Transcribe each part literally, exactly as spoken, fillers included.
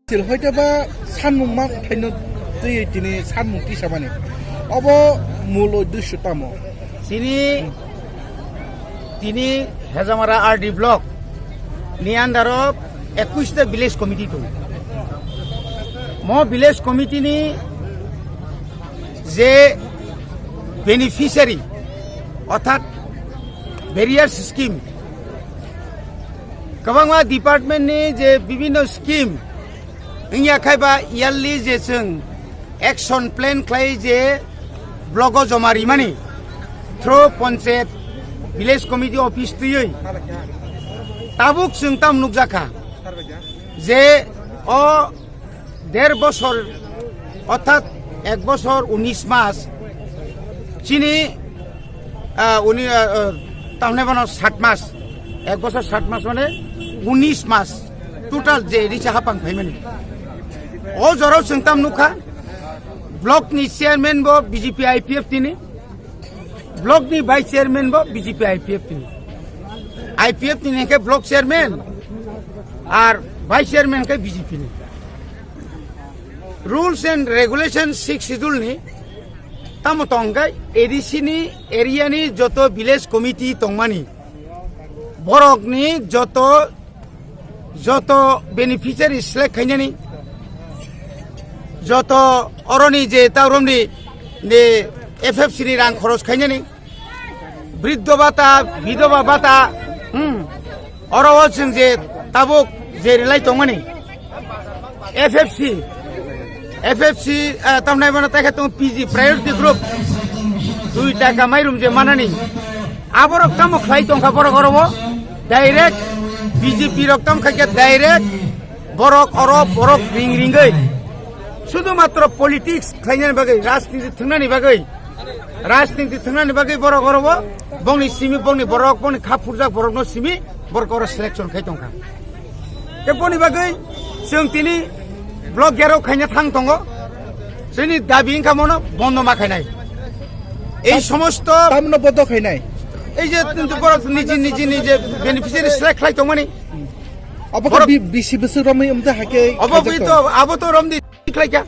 Sil hoite ba sanmung ma thaino twi tini sanmung tisa mani. Obo mul uddesho tamo? Tini, tini Hejamara R D block ni under o ekush ta village committee tongo. Mo village committee ni je beneficiary, orthat various scheme, kwbangma department ni je bibhinno scheme wngya khai ba yearly je chwng action plan khlai je block o joma rimani through panchayat village committee office twiwi tabuk chwng tam nukjakha je o der bosor, orthat ek bosor unis mas, chini, ah, uni, ah, ah, tamne bono sat mas, ek bosor sat mas mane unis mas, total je risa hapang phaimani. O jorao chwng tam nukha, block ni chairman bo B J P I P F tini, block ni vice chairman bo B J P I P F tini. I P F tini ke block chairman, ar vice chairman ke B J P ni. Rules and regulation six schedule ni tamo tong khe A D C ni area ni joto village committee tongmani borok ni joto, joto beneficiary select khainani, joto oroni je taurom ni, ni F F C ni rang khoros khainani, Briddho bhata, bidhoba bhata, hmm, oro o chwng je tabuk je rilai tongmani, F F C, F F C, eh, tamnai bono tei khe tong P G, priority group, dui taka mairum je manani, aborok tamo khlai tongkha borok oro o, direct B J P rok tam khaikhe direct borok oro borok ring ringwi, sudhu matro politics khlainani bagwi, rajniti thwngnani bagwi, rajniti thwngnani bagwi borok oro o bongni simi, bongni borok, bongni kha phurjak borokno simi borok oro selection khai tongkha. Tei boni bagwi chwng tini block gherao khaina thang tongo, chini dabi wngkha mono bondo ma khainai. Ei somosto tamno bondo khainai? Ei je borok niji niji ni je beneficiary select khlai tongmani. Obo khe borok bi-, bisi bwswk romwi wngtwi hai khe obo khaijak bwi to, abo to romdi khlaikha.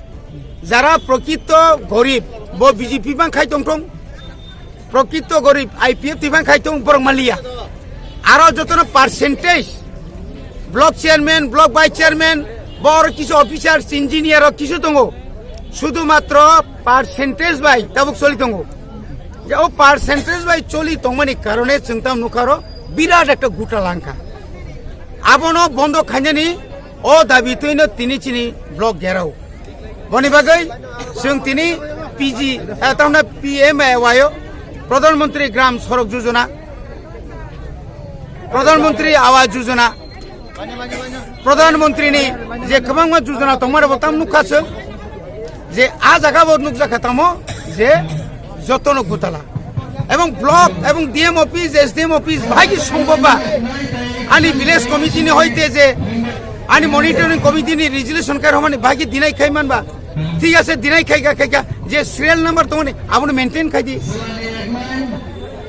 Jara prokito gorib, bo B J P bang khai tongthong. Prokito gorib, I P F T bang khai tong, borok maliya. Aro jotono percentage, block chairman, block vice chairman, bor kisu officers, engineer rok kisu tongo. Sudhu matro percentage bai tabuk choli tongo. Je o percentage bai choli tongmani karone chwng tam nukha oro birat ekta guta langkha. Abono bondo khainani o dabi twino tini chini block gherao. Boni bagwi chwng tini P G, eh, tamna P M A Y o, Pradhan Mantri Gram Sadak Yojana, Pradhan Mantri Awas Yojana, Pradhan Mantri ni je kwbangma yojana tongmani bo tam nukha chwng, je a jaga bo nukjakha tamo je jotono gutala. Ebong block ebong D M office, S D M office bahai ki sombhob ba? Ani village committee ni hoite je ani monitoring committee ni resolution kai romani bahai ki deny khai man ba? Thik ase, deny khai kha, khai kha, je serial number tongoni abono maintain khai di.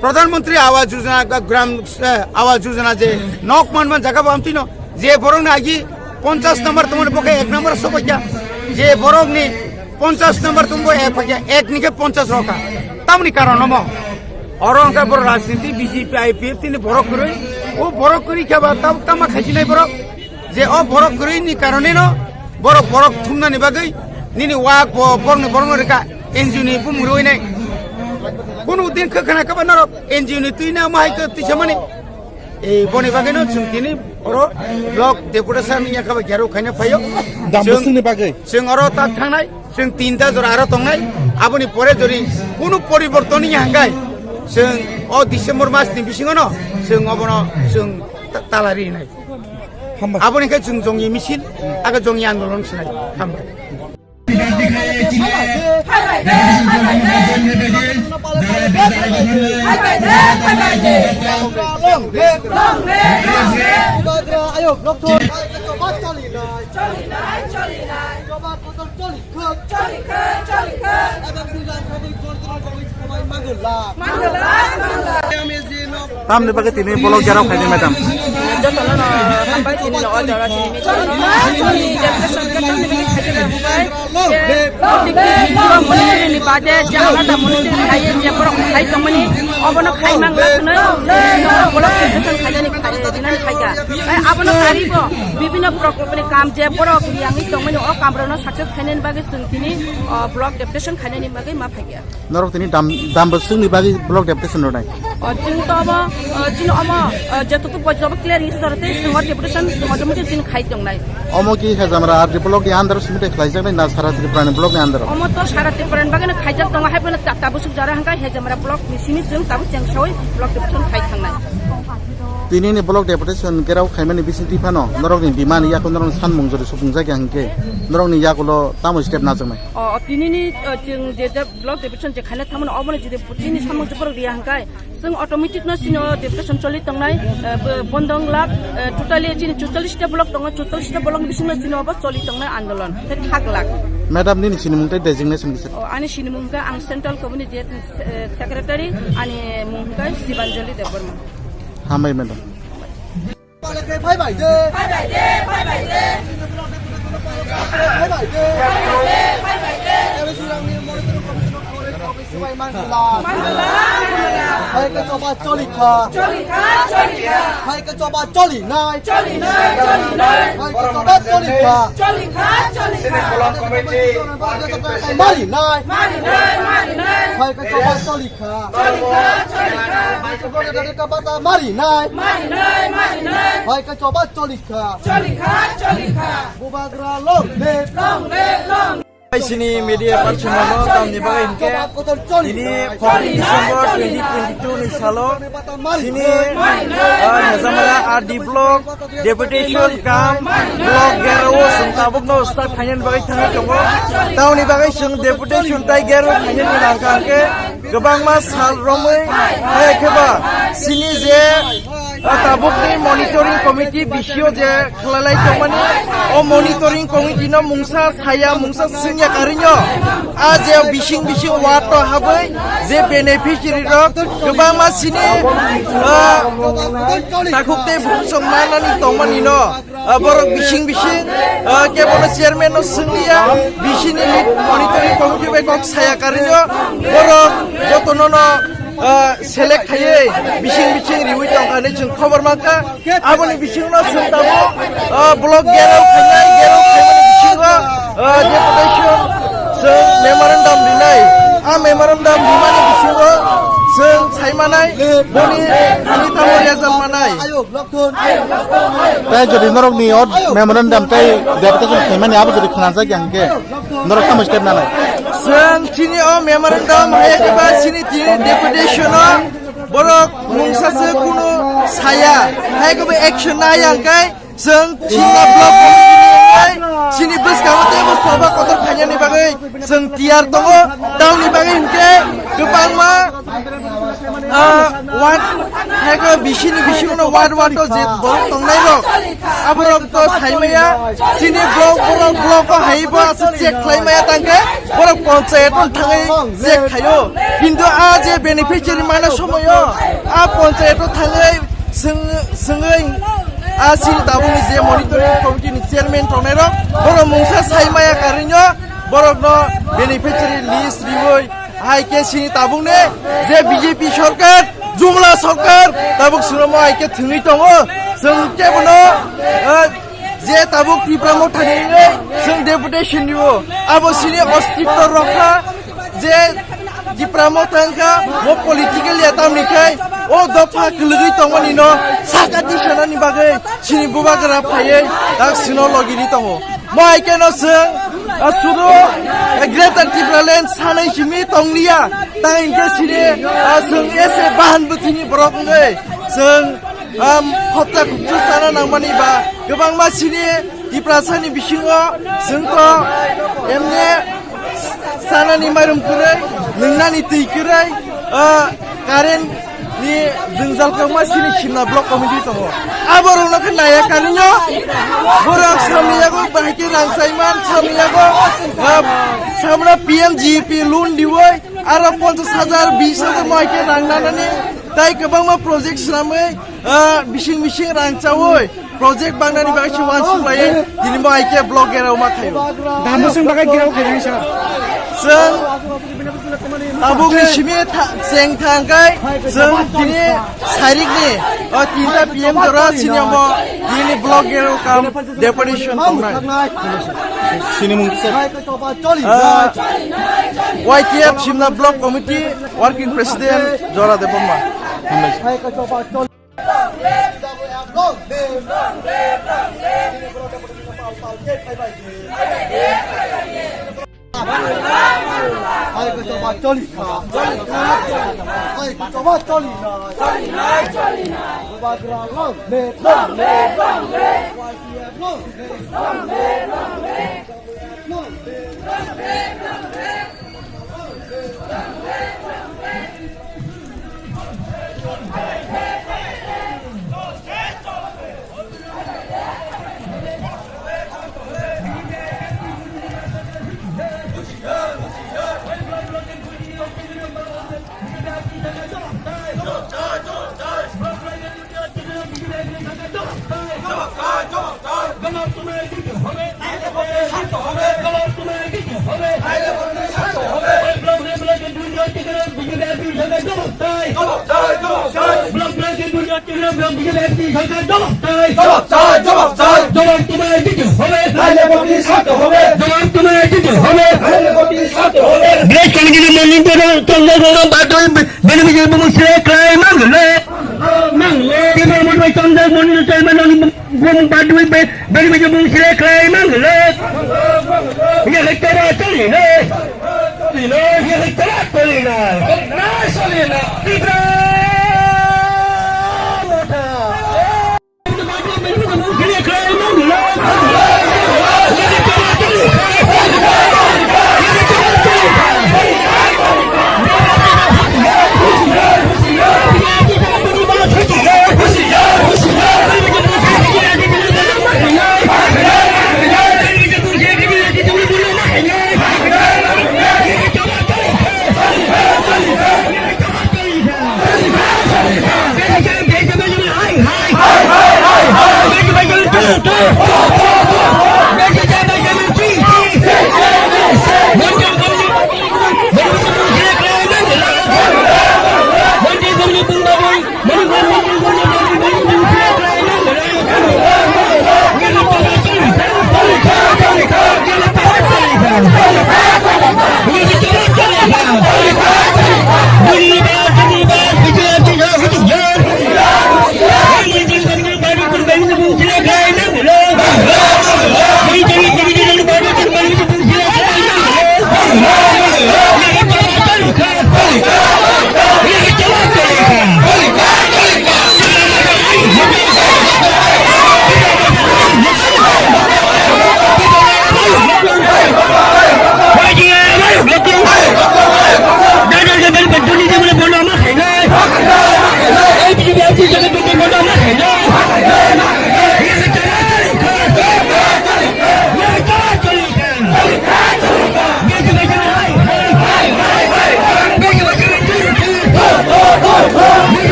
Pradhan Mantri Awas Yojana, Gram, eh, Awas Yojana je nok man man jaga bo amtino, je borok ni agi ponchash number tongmani bo khe ek number sobai kha, je borok ni ponchash number tongbo ek paikha, ek ni khe ponchash rokha. Tamni karon omo. Oro wngkha borok rajniti B J P I P F T ni borok kwrwi. O borok kwrwi khe ba tam, tama khaisinai borok. Je o borok kwrwi ni karone no borok, borok thumnani bagwi nini wak bo borokni borokno rwkha N G O ni bumung rwinai. Kunu din khe khna khe ba norok N G O ni twi na ma hai khe twi samani. E, boni bagwino chwng tini oro block deputation ni yakha ba gero khaina phaio. Dam chwng, bwswkni bagwi? Chwng oro tak thangnai, chwng tinta jora aro tongnai. Aboni pore jori kunu poriborton ni hangkai chwng o December mas ni bisingo no chwng obono chwng ta-, tala rinai. Hambai. Aboni khe chwng jongni misil, aga jongni andolon sinai. Hambai. Tamni bagwi tini block gherao khaini, madam? Jotono no hambai tini no o jora tini jotono chini deputation khe Je, je alada monitor khai, je borok khai tongmani, obono khai mang lakno, block deputation khainani khai, rinani khaika. Ai, abono karibo, bibino prokolponi kam je borok riyangwi tongmani, o kamrokno success khainani bagwi chwng tini, o, block deputation khainani bagwi ma phaikha. Norok tini dam, dam bwswkni bagwi block deputation rwnai. O, chwng to obo, o, chini omo, o, je tutu pojjabo clear history tei chwng o deputation chwng automatic chini khai tongnai. Omo ki Hejamara R D block ni under o simi tei khlaijaknai na sara Tripura ni block ni under o? Omo to sara Tripura ni bagwi no khaijak tongo, hai phano ta-, tabuk suk jora hwnkha Hejamara block ni simi chwng tabuk chengsawi block deputation khai thangnai. Tini ni block deputation gerao khaimani bisingtwi phano norok ni demand yakung norok ni sanmung jodi supungjak ya hwnkhe norok ni yakulo tamo step najaknai? O, o, tini ni, o, chwng je, je block deputation je khaina thangmani obono jodi chini sanmung je borok riya hwnkhe, chwng automatic no chini o deputation choli tongnai, eh, bo-, bondong lak, eh, totally chini chuchallis ta block tongo, chuchallis ta block bisingo chini obo choli tongnai andolon, tei thak lak. Madam, nini sinimung tei designation kisa? O, ani sinimung hwnkha ang Central Committee, eh, Secretary, ani mung hwnkha Sibanjali Debbarma. Hambai, madam. Phai bai de. Phai bai de, phai bai de. Phai bai de. Phai bai de, phai bai de. Ebe surangni monitoring commission of forest office bai man la. Man la, man la. Phai ka choba choli kha. Choli kha, choli kha. Phai ka choba choli nai. Choli nai, choli nai. Phai ka choba choli kha. Choli kha, choli kha. Mari nai. Mari nai, mari nai. Phai ka choba choli kha. Choli kha, choli kha. Phai ka choba choli kha. Mari nai, mari nai. Phai ka choba choli kha. Choli kha, choli kha. Bubagra long live. Long live, long. Sini media person no tamni bagwi hwnkhe tini fourteen December twenty twenty-two ni salo sini, ah, Hejamara R D block deputation kam block gerao chwng tabukno start khainani bagwi thangwi tongo. Tamoni bagwi chwng deputation tai gerao khainani nangkha hwnkhe kwbangma sal romwi hai khe ba sini je, ah, tabukni monitoring committee bisio je khwlalai tongmani, o monitoring committee no mungsa saya, mungsa swngya karino, a je bising bising ward to habwi je beneficiary rok kwbangma sini, ah, takhuk tei bumsong manani tongmani no, ah, borok bising bising, ah, kebono chairman no swngliya, bisini lead monitoring committee bai kok saya karino, borok jotono no, ah, select khaiwi bising bising riwi tongkha hinwi chwng khobor mankha. Aboni bisingno chwng tabuk, ah, block gerao khainai, gerao khaimani bisingo, ah, deputation chwng memorandum rinai. A memorandum rimani bisingo chwng saimanai boni thani tamo result manai. Tei jodi norokni o memorandum tei deputation khaimani abo jodi khwnajak ya hwnkhe norok tamo step nanai? Chwng chini o memorandum hai khe ba chini tini deputation o borok mungsa se kunu saya, hai khe ba action naya hwnkhe chwng chini block committee ni wngkhe chini bwskango teibo choba kotor khainani bagwi chwng tiyar tongo. Tamoni bagwi hwnkhe kwbangma, ah, ward hai khe bisini bisingo ward ward o je borok tongnai rok, aborok to saimaya, chini block, borok block o hai bo aswk check khlai maya tangkhe borok panchayat o thangwi check khaio. Kintu a je beneficiary mana somoyo a panchayat o thangwi swng-, swngwi a chini tabukni je monitoring committee ni chairman tongnai rok, borok mungsa sai maya karino borokno beneficiary list riwi hai khe chini tabukni je B J P sorkar, jumla sorkar tabuk suromo hai khe thwngwi tongo. Chwng kebono, eh, je tabuk Tipra Motha ni wngwi chwng deputation rio, abo chini ostitto rokha je Tipra Motha wngkha, bo political ya tamni khai o dopha kwlwgwi tongmani no saka tisanani bagwi chini bubagra phaiwi tak sino logini tongo. Mo hai khe no chwng, ah, sudu, ah, Greater Tipraland sanai simi tongliya, tang hinkhe chini, ah, chwng ese bahan bwthwini borok wngwi chwng, ah, khopta khupchu sana nangmani ba kwbangma chini Tiprasani bisingo chwng to emne sanani mairum kwrwi, nwngnani twi kwrwi, ah, current ni jwngjal kwbangma chini Simna block committee tongo. Aborokno khe naya karino borok samni yago bahai khe rang chaiman, samni yago, ah, samno P M G E P loan diwi aro ponchash hajar, bish hajar mo hai khe rang nanani tai kwbangma project swnamwi, ah, bising bising rang chawi project bangnani bagwi se uansuk laiwi tini bo hai khe block gerao ma khaio. Dam bwswng bagwi gerao khainai sir. Chwng tabukni simi tha-, cheng thangkai chwng tini sairikni o tinta P M jora sini omo tini block gate kam deputation tongnai. Sini mung kisa? Ah, Y T F Simna Block Committee Working President Jora Debbarma. Hambai. জবাব তোমায় দিতে হবে। নাইলে বদলি ছাড়তে হবে। জবাব তোমায় দিতে হবে। নাইলে বদলি ছাড়তে হবে। Village committee ni monitor tongna rok badwi benefit bumung sile khlai manglo. Manglo. Tibor motoi tongna monitor chairman ni bumung badwi benefit bumung sile khlai manglo. Ya khe tara tali ne. Tali ne. Ya khe tara tali ne. Na sali ne. Tibra.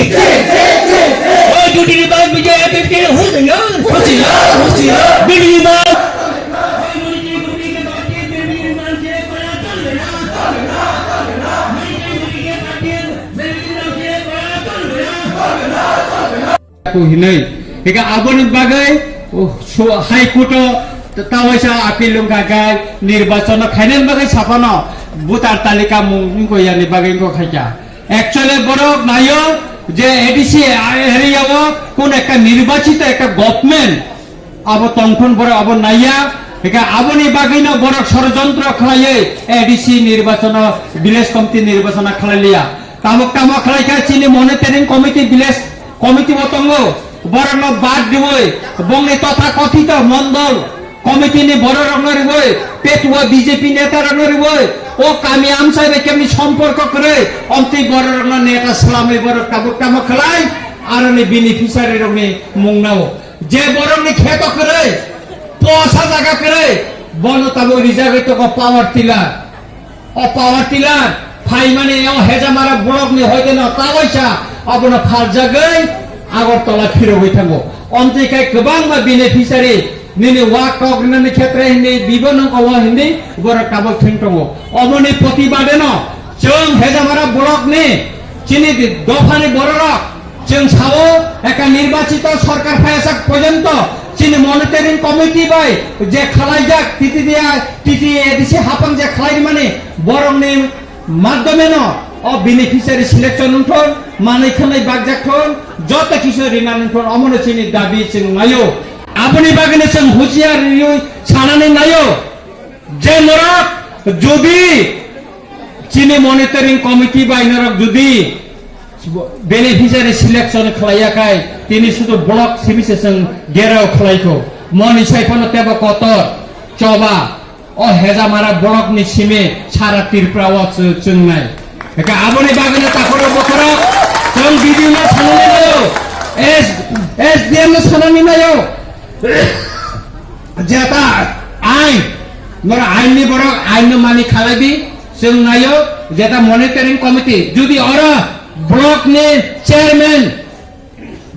Oi, duty ni bad mujhe F F K hosiyar, hosiyar, hosiyar. Duty ni bad. Ko hinwi. Eka aboni bagwi, oh, so, High Court o ta-, tawaisa appeal wngkha khe nirbachon no khainani bagwi saphano voter talika mung wngkha yani bagwi wngkha khaikha. Actually borok nayo je A D C area o kun ekta nirbachito ekta government abo tongthun borok abo naiya, eka aboni bagwino borok sorojontro khlaiwi A D C nirbachono, village committee nirbachono khlai liya. Tabuk tamo khlai kha chini monitoring committee, village committee bo tongo, borokno bad diwi, bongni totha kothito mondol committee ni bororokno riwi, petua B J P netarokno riwi, o kami amchai bai kemni somporko kwrwi, omtwi bororokno neta swlamwi borok tabuk tamo khlai, aroni beneficiary rokni mungno. Je borokni kheto kwrwi, posa jaga kwrwi, bono tabuk rijagwi tongo power tiller. O power tiller phaimani o Hejamara block ni hoite no tawaisa abono phaljagwi Agartala phirogwi thango. Omtwi khai kwbangma beneficiary nini wak kok rinani khetre hindi bibo nung obo hindi borok tabuk thwng tongo. Omoni protibade no chwng Hejamara block ni chini dophani bororok Chwng sao, eka nirbachito sorkar phaiyasak porjonto chini monitoring committee bai je khalaijak T T D I, T T A D C hapang je khlaimani borokni madhyomeno o beneficiary selection wngthon, manwi khwnwi bakjak thon, joto kisu rina wngthon, omono chini dabi chwng naio. Aboni bagwino chwng husiar riwi sanani naio. Je norok jodi chini monitoring committee bai norok jodi beneficiary selection khlaiya khai tini sudu block simi se chwng gerao khlaikho. Moni sai phano tebo kotor choba o Hejamara block ni simi sara Tripura o chw-, chwngnai. Eka aboni bagwino takhoro bokhoro chwng B D O no sanani naio, S-, S D M no sanani naio. Jeta ain, mora ain ni borok ain no mani khalai di, chwng naio, jeta monitoring committee, jodi oro block ni chairman,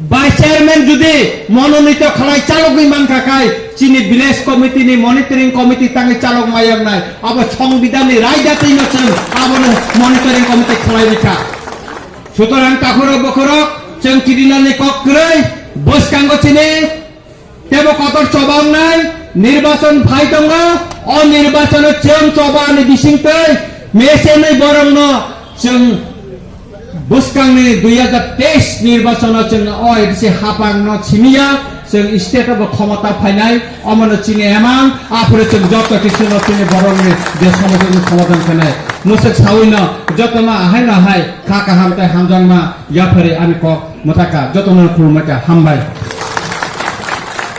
vice chairman jodi mononito khalai chalogwi mankha khai, chini village committee ni monitoring committee tangwi chalok mayok nai, abo songbidhan ni raida twi no chwng abono monitoring committee khalai rikha. Sutorang takhoro bokhorok chwng kidinani kok kwrwi bwskango chini tebo kotor choba wngnai nirbachon phai tongo. O nirbachono chwng choba ni bisingtwi mesenwi borokno chwng bwskangni dui hajar teis nirbachono chwng o A D C hapangno simiya chwng state o bo khomota phainai. Omono chini emang aphuru chwng joto kisuno chini borokni je somosani somadhan khainai. Mwswk sawino jotono ahaino ahai kha kaham tei hamjakma yaphari ani kok mwthaka jotono khulumkha, hambai.